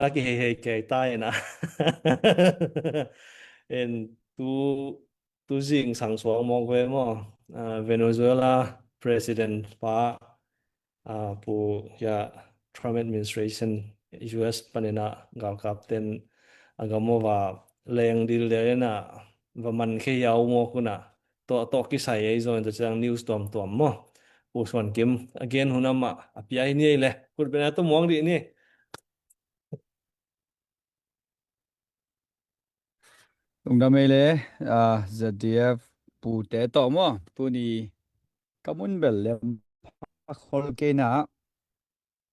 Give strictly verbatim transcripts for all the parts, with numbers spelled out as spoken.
a kiheihei kei ta ina. En tu tu zing sang suang mawk ve maw? Ah, Venezuela President pa, ah, pu ya Trump administration U S panina galkap ten a gam va leng dil de ina va man khe yau mawk una to to kisai ei zong to chang news tuam tuam maw? Pu Suan Kim again hunama a pia hi ni ei le kut bena to muang di ni. Lungdam ei le, ah, Z D F pute tawh maw? Tuni ka mun bel lem a khol kei na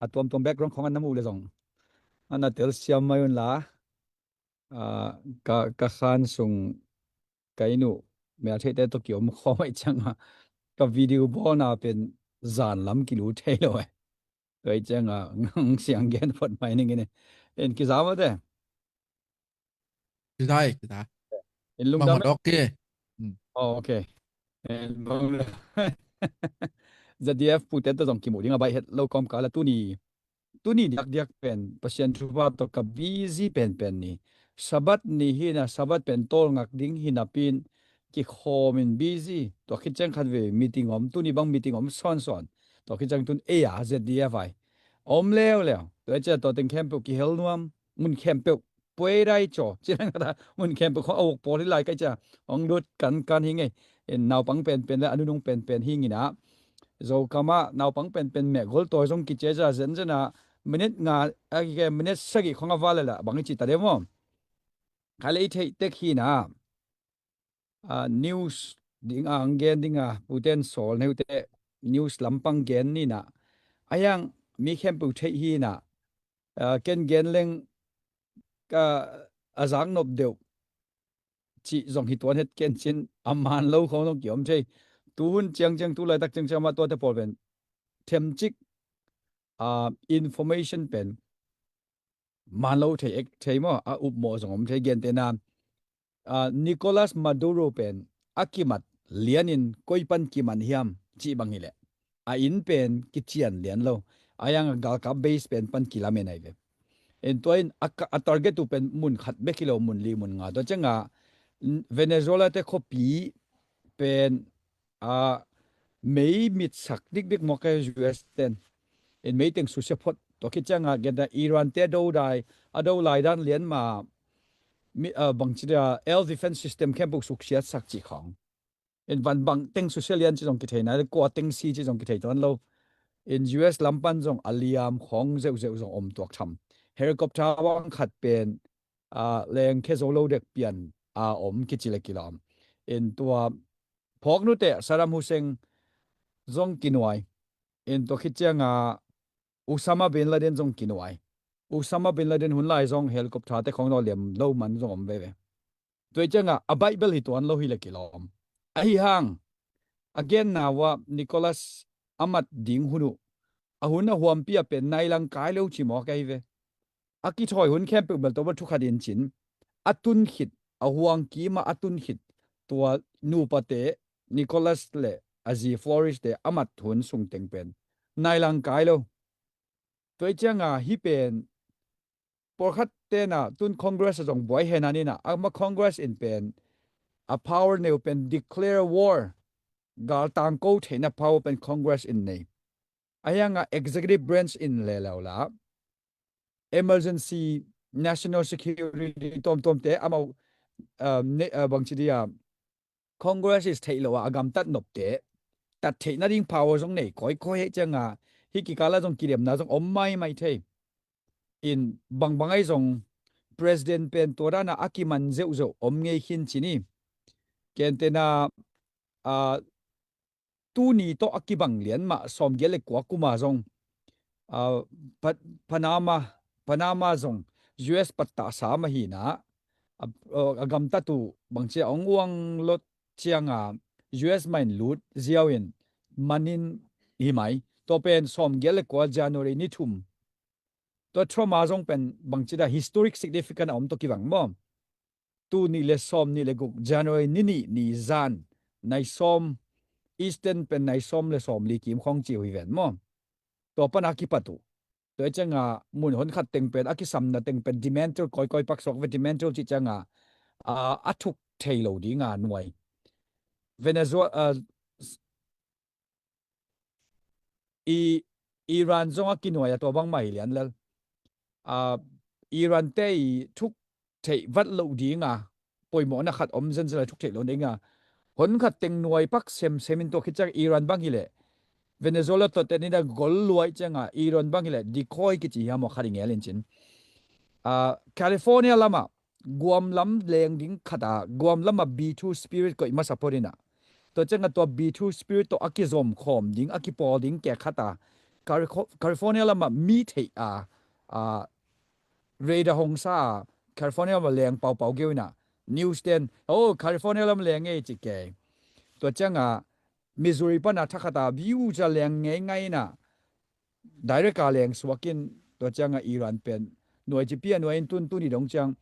a tuamtuam background khong an na muh le zong an na tel siam mai un la, ah, ka, ka khan sung ka inn uh mel theihte tawh kiom khawm ai cianga ka video bawlna pen zan lam kilu thei lo eh. Tua i cianga ngang siang gen phot mai ning ine. En kiza mate. Kiza e, kiza. En lungdam e. Bang hot ok ki. Hmm. Oh, okay. En bang Z D F pute tawh zong kimu ding a baih het lo kawm kala tuni tuni diakdiak pen Pasian thupha tawh ka busy penpen ni. Sabbath ni hina, Sabbath pen tawlngak ding hinapin kikhawmin busy. Tua khit ciang khat ve meeting om, tuni bang meeting om sawnsawn. Tua khit ciang tun ei a Z D F ai om leuleu. Tua i cia tua teng khempeuh kihel nuam, mun khempeuh puai dai caw. Ci dan kata mun khempeuh khong a uk pawl hi lai kai cia hong lut kankan hi ngei. En naupang penpen le a nunung penpen hi ngina. Zokama naupang penpen mehgol tawi zong kicia cia zenzen a minute nga a kike minute sagih khong a val le la bang i ci ta deuh maw? Kha le i theih tek hina. Ah, news ding a ang gen ding a puten sawl neute news lampang gen nina. A yang mi khempeuh theih hina. Ah, ken gen leng ka a zak nop deuh cih zong hi tuan het ken cin a man lo khong zong kiom thei. Tuhun ciangciang tu laitak ciangciang mah tuate pawl pen themcik, ah, information pen man lo thei ek thei maw a upmawh zong om thei gentena. Ah, Nicolas Maduro pen a kimat lianin koi pan kiman hiam cih bang hileh a inn pen kician lian lo. A yang a galkap base pen pan kilamen ai ve. En tua in a, a target uh pen mun khat bek hi lo, mun li mun nga. Tua cianga Venezuela te khuapi pen a mei mitsak dikdik mawk e U S ten. En mei teng susia phot. Tua khit cianga genta Iran te a do dai a do lai dan lian ma mi, a bangci dia air defense system khempeuh suksiat sak cih khong. En van bang teng susia lian ci zong kithei nai le kua teng si ci zong kithei tuan lo. En U S lampan zong a liam khong zeuhzeuh zong om tuak tham. Helicopter bang khat pen a leng khe zo lo dek pian a om kici le kilawm. En tua phawk nute Saddam Hussein zong kinuai. En tua khit cianga Osama bin Laden zong kinuai. Osama bin Laden hun lai zong helicopter te khong naw liam lo man zong om veve. Tua i cianga a Bible hi tuan lo hi le kilawm. Ahi hang a genna ua Nicolas a mat ding hun uh a hun a huampi a pen nailang kai lo ci mawk ahi ve. A kithawi hun khempeuh bel tawh va thukhat in cin a tun khit a huang kima a tun khit tua nupate Nicolas le a zi Floris te a mat hun sung teng pen nailang kai lo. Tua i cianga hi pen pawlkhat tena tun Congress a zong buai hena nina ama Congress in pen a power neu pen declare war, galtang ko theihna power pen Congress in nei. A hianga executive branch in le lo la emergency national security tomtomte amau, um, ne, uh, bangci dia Congress is theih lo a a gamtat nopte tat theihna ding power zong nei kawikawi hei cianga hi kikala zong kidemna zong om maimai thei. In bangbang ai zong president pen tua dana a kiman zeuhzeuh om ngei khin cini. Kentena a tuni tawh a kibang lian mah sawmgiat le kua kuma zong, ah, Pa-, Panama, Panama zong U S pattahsa mah hina, a, a gamtat uh bangci a ong uang lot cianga U S mah in lut ziau in manin hi mai. Tua pen sawmgiat le kua January ni thum. Tua trauma zong pen bangci da historic significant a om tawh kibang maw? Tul nih le sawm nih le guk January ni nih ni zan nai sawm, Eastern pen nai sawm le sawm li kim khawng ci uh hi ven maw? Tua pana kipat uh Tua cianga mun hon khat teng pen a kisamna teng pen dismantle kawikawi paksuak ve, dismantle cih cianga a, a thuk thei lo dinga nuai. Venezuela, a, i Iran zong a kinuai a tua bangmah hi lian lel. A, Iran te i thuk theih vat loh dinga poimawhna khat om zenzen a thuk theih loh dinga hon khat teng nuai pak semsem in tua khit ciang Iran bang hileh Venezuela tawh tenin a gol luai cianga Iran bang hileh decoy kici hiam aw khat i ngel in cin. A, California lamah Guam lam leng ding khata Guam lamah B two Spirit koih masa phot inah tua cianga tua B two Spirit tawh a kizom khawm ding a kipawl ding kek khata Calico-, California lamah mi theih a, a, radar hong sa a California lamah leng paupau geu inah news ten, oh, California lam leng ei ci kei. Tua cianga Missouri pana thakhata view ca leng ngei ngai inah direct a leng suakin tua cianga Iran pen nuai ci pia nuai in tun tuni dong ciang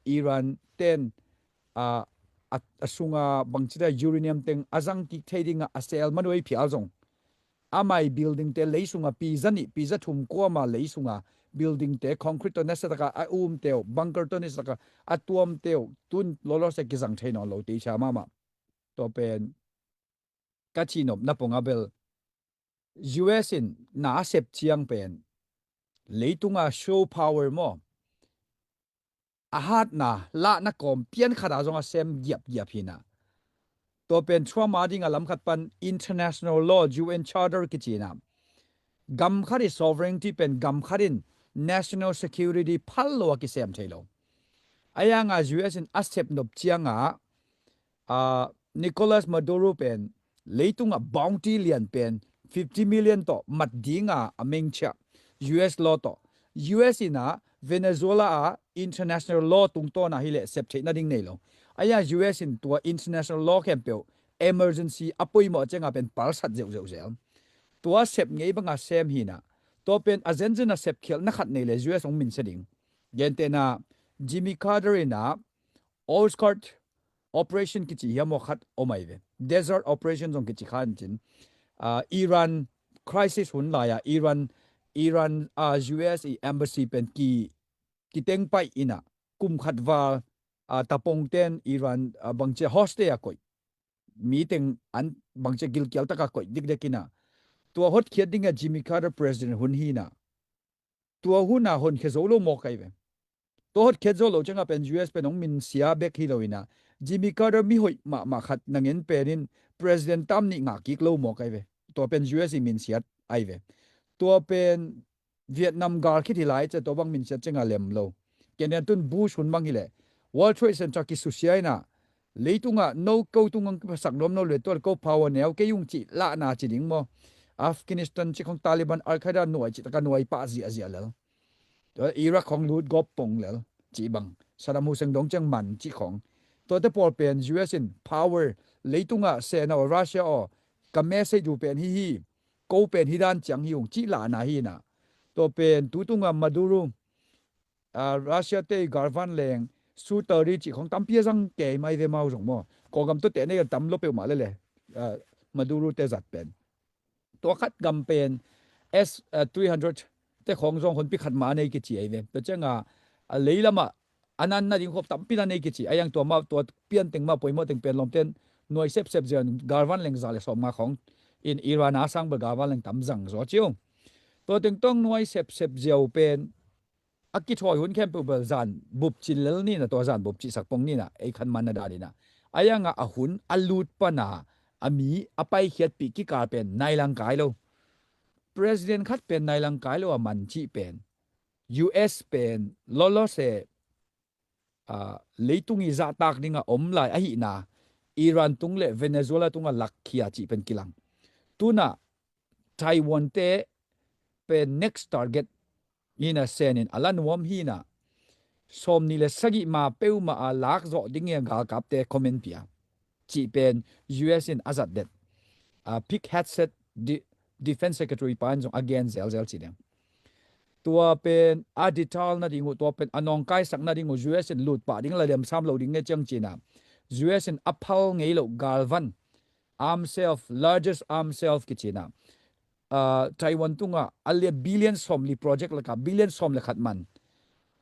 Iran ten a, a, a sunga bangcita uranium teng a zang kik thei dinga a sel manuai phial zong amai building te lei sunga pi za nih pi za thum kuama lei sunga building te concrete tawh nasataka a um teu bunker tawh nasataka a tuam teu tun lawlaw se kizang thei nawn lo te i cha mahmah. Tua pen ka cihnopna ponga bel U S in na a sep ciang pen leitunga show power maw a hatna lahna kawm pian khata zong a sem giapgiap hina. Tua pen Trump a dinga lamkhat pan international law U N charter kicina gam khat i sovereignty pen gam khat in national security phal lo a kisem thei lo. A yanga U S in a sep nop cianga a, Nicolas Maduro pen leitunga bounty lian pen fifty million tawh mat dinga a mengchia U S law tawh U S ina Venezuela a international law tungtawna hileh sep theih nading nei lo. Aya U S in tua international law khempeuh emergency a poimawh cianga pen palsat zeuhzeuh zel. Tua sep ngei banga sem hina tua pen a zenzen a sep khialhna khat nei le U S hong minsia ding. Gentehna Jimmy Carter ina Old Guard Operation kici hiam aw khat om ai ve. Desert Operation zong kici khan cin. Uh, Iran crisis hun lai-a Iran Iran uh, U S i embassy pen ki kiteng paih ina kum khat val uh, tapong ten Iran uh, bangcia hostage a koih mi teng an bangcia gilkial taka koih dikdek ina tua hotkhiat dinga Jimmy Carter president hun hina tua huna honkhia zo lo mawk ai ve. Tua hotkhiat zo lo cianga pen U S pen hong minsia bek hi lo ina Jimmy Carter mi hoih mahmah khat nangen penin president tam nih ngah kik lo mawk ai ve. Tua pen U S i minsiat ai ve. Tua pen Vietnam gal khit hi lai cia tua bang minsiat cianga lem lo. Kenya tun Bush hun bang hileh World Trade Center kisusia ina leitunga no ko tungang kipasak nuam no le tual ko power neu kei ung cih lahna ci ding maw? Afghanistan cih khong Taliban Al-Qaeda nuai cih taka nuai pah ziahziah lel. Tua Iraq khong lut gawp pong lel cih bang Saddam Hussein dong ciang man cih khong. Tuate pawl pen U S in power leitunga sena aw Russia aw ka message uh pen hi hi ko pen hi dan ciang hi ung cih lahna hi na. Tua pen tutunga Maduro a, Russia te i galvan leng su tari cih khong tampi a zang kei mai ve mau zong maw. Kawlgam tawh teh nei a tam lo peuhmah lele a, Maduro te zat pen. Tua khat gam pen S three hundred te khong zong honpi khat mah a nei kici ai ve. Tua cianga a, leilamah a nan nading khop tampi na nei kici ai ang tua mah tua pian teng mah poimawh teng pen lawmten nuai sepsep ziau galvan leng za le sawm nga khong in Iran a sang bel galvan leng tam zang zaw ciu. Tua teng tawng nuai sepsep ziau pen a kithawi hun khempeuh bel zan bup cin lel nina tua zan bup cihsak pong nina ei khan manna dan ina. A yanga a hun a lut pana a mi a paikhiatpih kikal pen nailang kai lo. President khat pen nailang kai lo a man cih pen U S pen lawlawse a, leitung i zahtak dinga om lai ahihna Iran tung le Venezuela tunga lakkhia cih pen kilang. Tuna Taiwan te pen next target hina senin a la nuam hina sawm ni le sagih ma peuhmah a lak zawh ding i a galkapte comment pia cih pen U S in a zat det. A, Pete Hegseth di, Defense Secretary pa in zong a gen zelzel ci ding. Tua pen a detail nading uh, tua pen a nawngkaisak nading uh U S in lutpah ding la liamsam lo ding nge ciang cina. U S in a phal ngei lo galvan arm self, largest arm self kicina. ah, Taiwan tungah a lian billion sawmli project lakah billion sawm le khat man.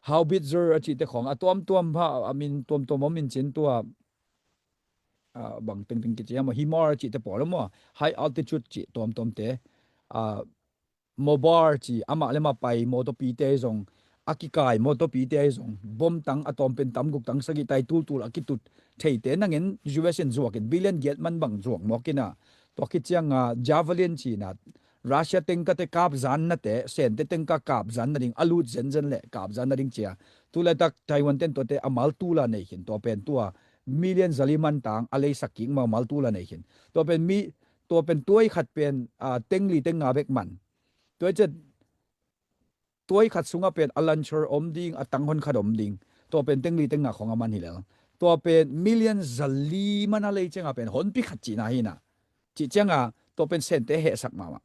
Howitzer a cihte khawng a tuamtuam ha, a min tuamtuam om in cin tua, ah, bang tengteng kici ama himar a cihte pawl a maw, high altitude cih tuamtuamte, ah, mobar ci amah le mah pai mawtawpite zong, a kikai mawtawpite zong, bom tang a tawmpen tam guk tang sagih tai tultul a kitut theite nangin U S in zuakin billion giat man bang zuak mawk in a, tua khit cianga Javelin cina Russia tengkate kapzan nate, Sente tengka kapzan nading a lut zenzen le kapzan nading cia. Tulaitak Taiwan ten tuate a mal tula nei khin, tua pen tua million zali man tang a leisak kik ma mal tula nei khin. Tua pen mi, tua pen tuai khat pen, ah, tengli tenga bek man. Tuai ciat tuai khat sungah pen a launcher om ding, a tanghon khat om ding. Tua pen tengli tenga khong a man hi lel. Tua pen million zali man a lei cianga pen honpi khat cihna hi na. Cih cianga tua pen Sente hehsak mahmah.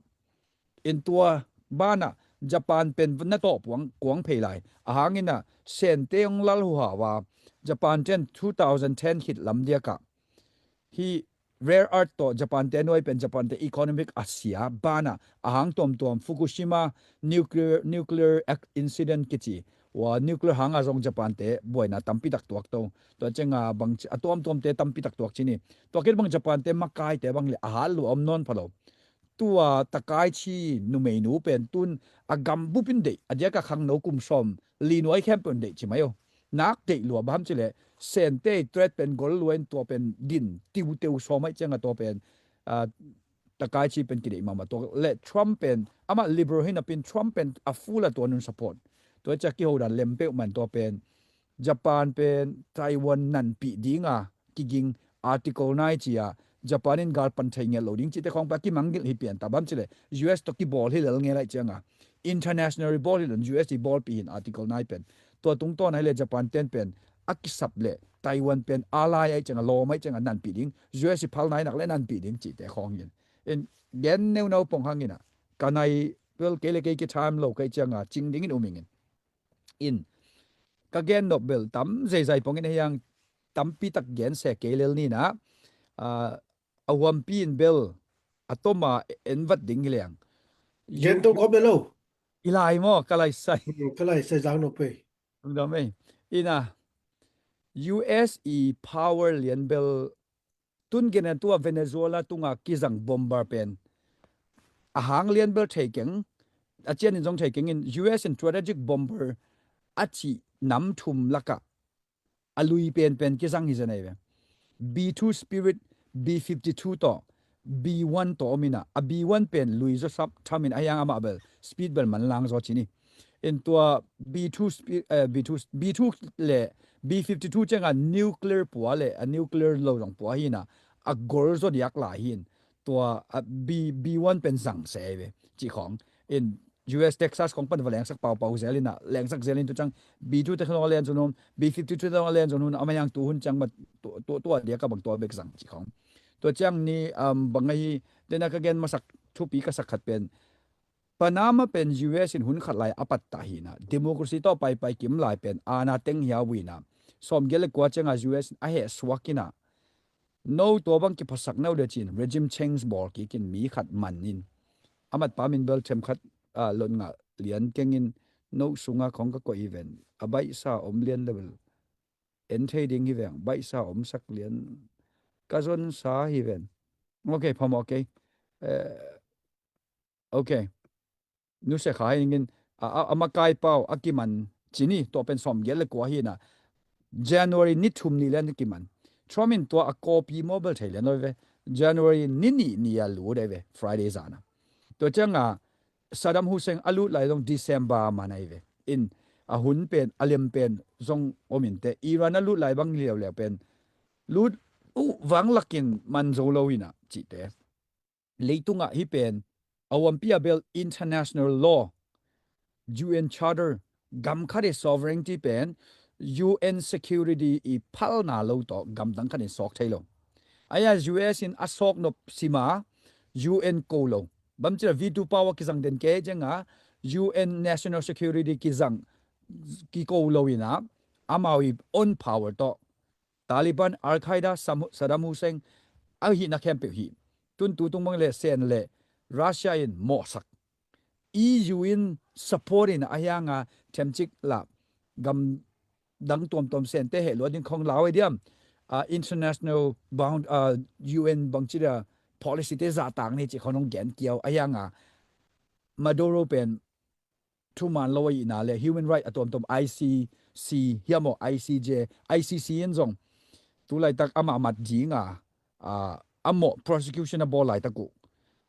In tua banah Japan pen na tawh puang kuang phei lai. Ahangin a Sente ong lal huhau a Japan ten two thousand ten khit lam diakah hi rare earth tawh Japan te nuai pen Japan te economic a sia banah ahang tuamtuam Fukushima nuclear, nuclear ac-, incident kici ua nuclear hanga zong Japan te buaina tampi tak tuak to. Tua cianga bang ci-, a tuamtuamte tampi tak tuak cini. Tua kit bang Japan te makaite bang le a hat lua om nawn pha lo. Tua Takaichi numeinu pen tun a gam bupin deih, a diaka khangno kum sawm li nuai khempeuh in deih ci mai o. Nak deih lua bang ham cileh Sente threat pen gol lua in tua pen din tiuteu sawm aih cianga tua pen, ah, Takaichi pen kideih mahmah tua le Trump pen amah liberal hi napin Trump pen a full a tua nun support. Tua cia kihodan lem peuh man tua pen Japan pen Taiwan nanpih dinga kiging Article nine cia Japan in gal pan thei ngiat lo ding cihte khawng pa kimangngilh hi pian ta bam cileh U S tawh kibawl hi lel ngel aih cianga international bawl hi lel U S i bawlpih hin Article nine pen. Tua tungtawn ahi le Japan ten pen a kisap le Taiwan pen ally aih cianga lawm aih cianga nanpih ding, U S i phal nainak le nanpih ding cihte khawng hin. In gen neunau pong hangin a ka nai bel kei le kei kithaam lo kaih cianga cing dingin um ingin. In ka gen nop bel tam zeizai pongin a hiang tampi tak gen se kei lel nina, ah, a huampi in bel a toma en vat ding hi leng. Gen to khop bel lo. I lai maw, ka lai sai. Hmm, ka lai sai zang nop ei. Ina U S i power lian bel tun gen a tua Venezuela tunga kizang bomber pen a hang lian bel thei keng, a cian in zong thei keng in U S in strategic bomber a cih nam thum lakah a lui penpen kizang hi zen ahi ve. B two Spirit, B fifty-two tawh, B one tawh om ina, a B one pen lui zaw sap tham in a hiang amah bel speed bel manlang zaw cini. In tua B two spi-, eh, B two, B two le B fifty-two cianga nuclear pua le a nuclear lo zong pua hi ina, a gol zaw diak lai hi in tua a B, B one pen zang se ahi ve cih khawng. In U S Texas khawng pan va lengsak paupau zel ina, lengsak zel in tu ciang B two te khawng a len zon hun, B fifty-two te khawng a len zon hun, a maiang tu hun ciang ma tua, tua, tua diak a bang tua bek zang cih khawng. Tua ciang ni, um, bang ahi, tena ka gen masak thupi ka sak khat pen Panama pen U S in hun khat lai a pattah hi ina, democracy tawh paipai kim lai pen aana teng hi a uh ina, sawmgiat le kua cianga U S in a heh suak ina, no tua bang kiphasak no le cin regime change bawl kikin mi khat man in, a matpa min bel them khat, ah, lot ngah lian kengin no sunga khawng ka koih hi ven, a baihsa om lian le bel en thei ding hi veng, baihsa omsak lian ka zonsa hi ven. Ok, phamawh kei. Eh, ok. Nuse kha hi ngin a, a, a makai pau a kiman cini tua pen sawmgiat le kua hi ina January ni thum ni lian a kiman. Trump in tua a copy mobile thei lian lo ve. January ni nih ni a lut ahi ve, Friday zana. Tua cianga Saddam Hussein a lut lai zong December man ahi ve. In a hun pen, a lem pen zong om inte. Iran a lut lai bang liauleu pen lut uh vang lakin man zo lo ina cihte. Leitungah hi pen a huampi a bel international law, U N Charter, gam khat i sovereignty pen U N security i phalna lo tawh gamdang khat in sawk thei lo. Aia U S in a sawk nop sima U N ko lo. Bamcila veto power kizang den kei cianga U N national security kizang kiko lo ina amau i own power tawh Taliban, Al-Qaeda, Sam-, Saddam Hussein a hihna khempeuh hi. Tun tu tung bang le Sen le Russia in mawhsak. E U in support in a hianga themcik la gam dang tuamtuam sente heh lua ding khong lau ai diam. Ah, international bound, ah, U N bangci dia policy te zahtak ni ci khong hong gen kiau a hianga Maduro pen thuman lo a ihna le human right a tuamtuam I C C hiam aw I C J, I C C in zong tulaitak amah mat dinga, ah, a mawh prosecution a bawl laitak uh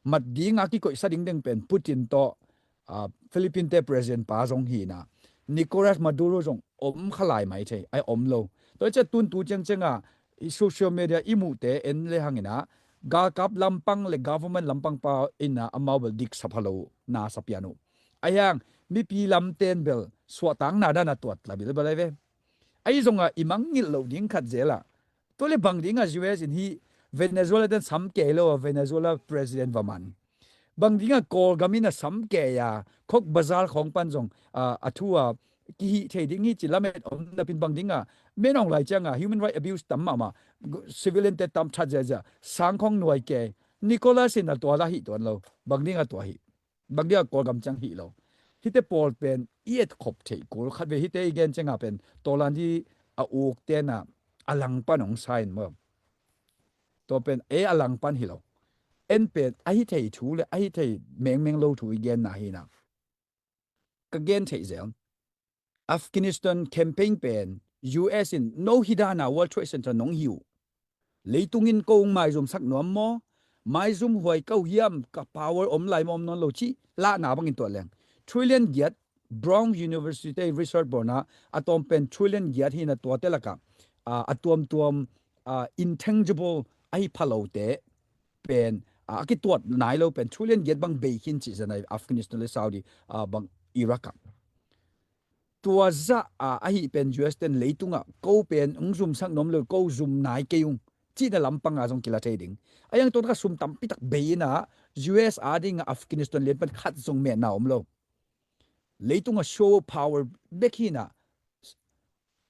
mat dinga kikoihsa dingding pen Putin tawh, ah, Philippine te president pa zong hina Nicolas Maduro zong om kha lai mai thei ai om lo. Tua ciah tuntu ciangcianga i social media i muhte en le hangina galkap lampang le government lampang pa ina amau bel dik sapha lo na sapian uh. A hiang mipi lamten bel suahtakna dana tuat la bilbel ai ve. Ahi zonga i mangngilh loh ding khat zela tua le bang dinga U S in hi Venezuela ten sam kei lo a Venezuela president va man. Bang dinga Kawlgam in a sam kei a Cox's Bazar khong pan zong, ah, a thu a kihih thei ding hi ci lamet om napin bang dinga menong lai cianga human right abuse tam mahmah civilian te tam that zia zia sang khong nuai kei Nicolas in a tua la hi tuan lo bang dinga tua hi. Bang dinga Kawlgam ciang hi lo. Hite pawl pen i et khop thei kul khat ve hite i gen cianga pen tawlan di a uk tena a langpan hong sa in maw. Tua pen e a langpan hi lo. En pen a hi thei thu le a hi thei mengmeng lo thu i gen na hi na. Ka gen thei zel. Afghanistan campaign pen U S in no hi dana World Trade Center nong hi uh. Leitungin ko ung maizum sak nuam maw? Maizum huai ko hiam ka power om lai maw om nawn lo ci lahna bangin tuat leng. Trillion giat Brown University research borna a tawm pen trillion giat hina tuate laka, ah, a tuamtuam, ah, intangible ahi phalote pen, ah, a kituat nai lo pen trillion giat bang bei khin ci zanai Afghanistan le Saudi, ah, bang Iraq a. Tua zah a ahi pen U S ten leitungah ko pen ung zumsak nuam lo ko zum nai kei ung cihna lampanga zong kila thei ding. A yang tuataka sum tampitak bei ina U S a dinga Afghanistan lian pan khat zong metna om lo. Leitungah show power bek hina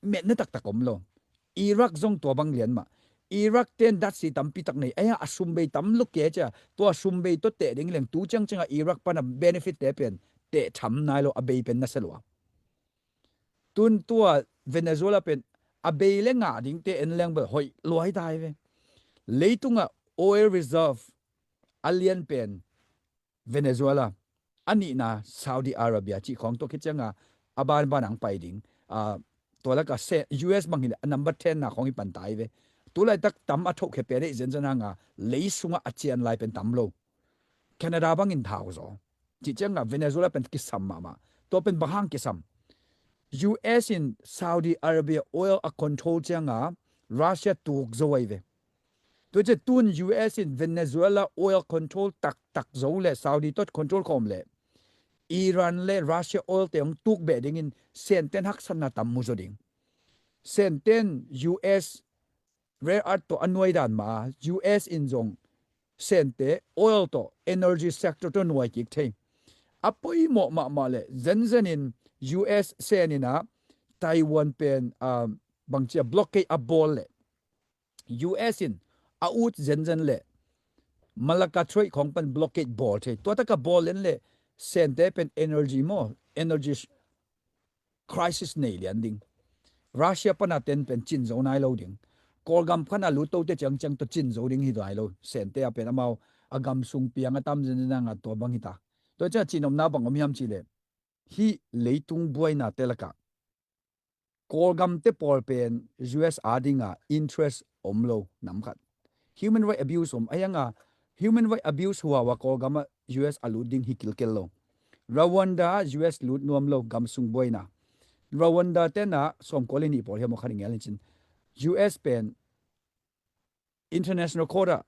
metna taktak om lo. Iraq zong tua bang lian mah. Iraq ten datsi tampitak nei a yang a sum bei tam lo ke cia tua sum bei to teh ding leng tu ciangcianga Iraq pana benefit te pen teh tham nai lo a bei pen nasa lua. Tun tua Venezuela pen a bei le ngah ding te en leng bel hoih luai tai ve. Leitunga oil reserve a lian pen Venezuela, a nihna Saudi Arabia cih khawng tua khit cianga a banban ang pai ding. Ah, tua laka se U S bang hi a number ten na khawng i pan tai ve. Tulaitak tam a thohkhe pen ei zenzen hanga lei sunga a cian lai pen tam lo. Canada bangin thau zaw. Cih cianga Venezuela pen kisam mahmah. Tua pen bang hang kisam. U S in Saudi Arabia oil a control cianga Russia tuk zo ai ve. Tua cia tun U S in Venezuela oil control taktak zo le Saudi tot control khawm le Iran le Russia oil te hong tuk beh dingin Senten haksatna tam mu zo ding. Senten U S rare earth tawh a nuai dan ma U S in zong Sente oil tawh energy sector tawh nuai kik thei. A poimawh mahmah le zenzen in U S Sen ina Taiwan pen, um, bangcia blockade a bawl le U S in a ut zenzen le Malacca Strait khawng pan blockade bawl thei. Tua taka bawl len le Sente pen energy maw, energy crisis nei lian ding. Russia pana ten pen cin zo nai lo ding. Kawlgam khana lut tote ciangciang tawh cin zo ding hi nai lo. Sente a pen amau a gam sung piang a tam zenzen a ngat tua bang hi ta. Tua ciang cin omna bang om hiam ci le hih leitung buaina te laka Kawlgam te pawl pen U S a dinga interest om lo nam khat. Human right abuse om a hianga human right abuse huawa Kawlgama U S a lut ding hi kilkel lo. Rwanda U S lut nuam lo gam sung buaina. Rwanda tena sawmkua le nih pawl hiam aw khat i ngel hi cin. U S pen International Court ah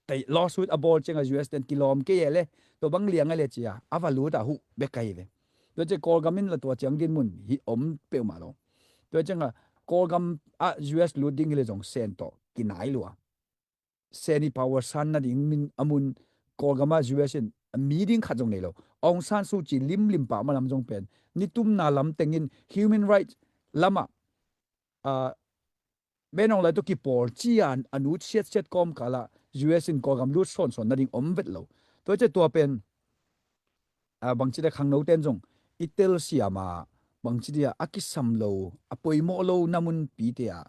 tei lawsuit a bawl cianga U S ten kilawm kei e le tua bang liang a le cia a va lut a huh bek ka hi ve. Tua cia Kawlgam in la tua ciang dinmun hi om peuhmah lo. Tua cianga Kawlgam ah U S lut ding hi le zong Sen tawh kinai lua. Sen i power san nading min a mun Kawlgam ah U S in a mi ding khat zong nei lo. Aung San Suu Kyi limlim pah malam zong pen nitumna lam tengin human rights lamah, ah, benong lai tawh kipawl cia a nut siatsiat kawmkala U S in Kawlgam lut sawnsawn nading om vet lo. Tua ciah tua pen, a, bangci dia khangno ten zong i telsiam a, bangci dia a kisam lo, a poimawh lo na munpi te ah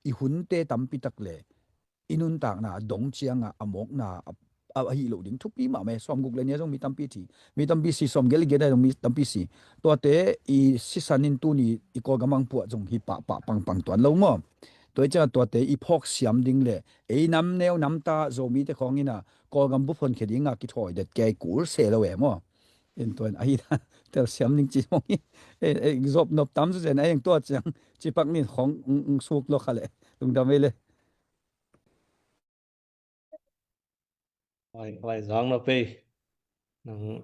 i hunte tampi tak le i nuntakna a dong ciangah a mawkna a, a, a hih loh ding thupi mahmah e. Sawmguk le nia zong mi tampi thi, mi tampi si, sawmgiat le giat a zong mi tampi si. Tuate i sisan in tuni i Kawlgam ang puah zong hi pahpah pangpang tuan lo maw? Tua i ciangah tuate i phawk siam ding le ei nam neu nam ta Zomite khawng in a Kawlgam bup honkhia dingah kithawi det kei kul se lo e maw? In tuan ahi ta telsiam ding ci hong hi. Ei, ei, zop nop tam su zen a heng tua ciang cipak nin khawng, ung, ung suk lo kha le. Lungdam ei le. Lai, lai zang na pei. Nang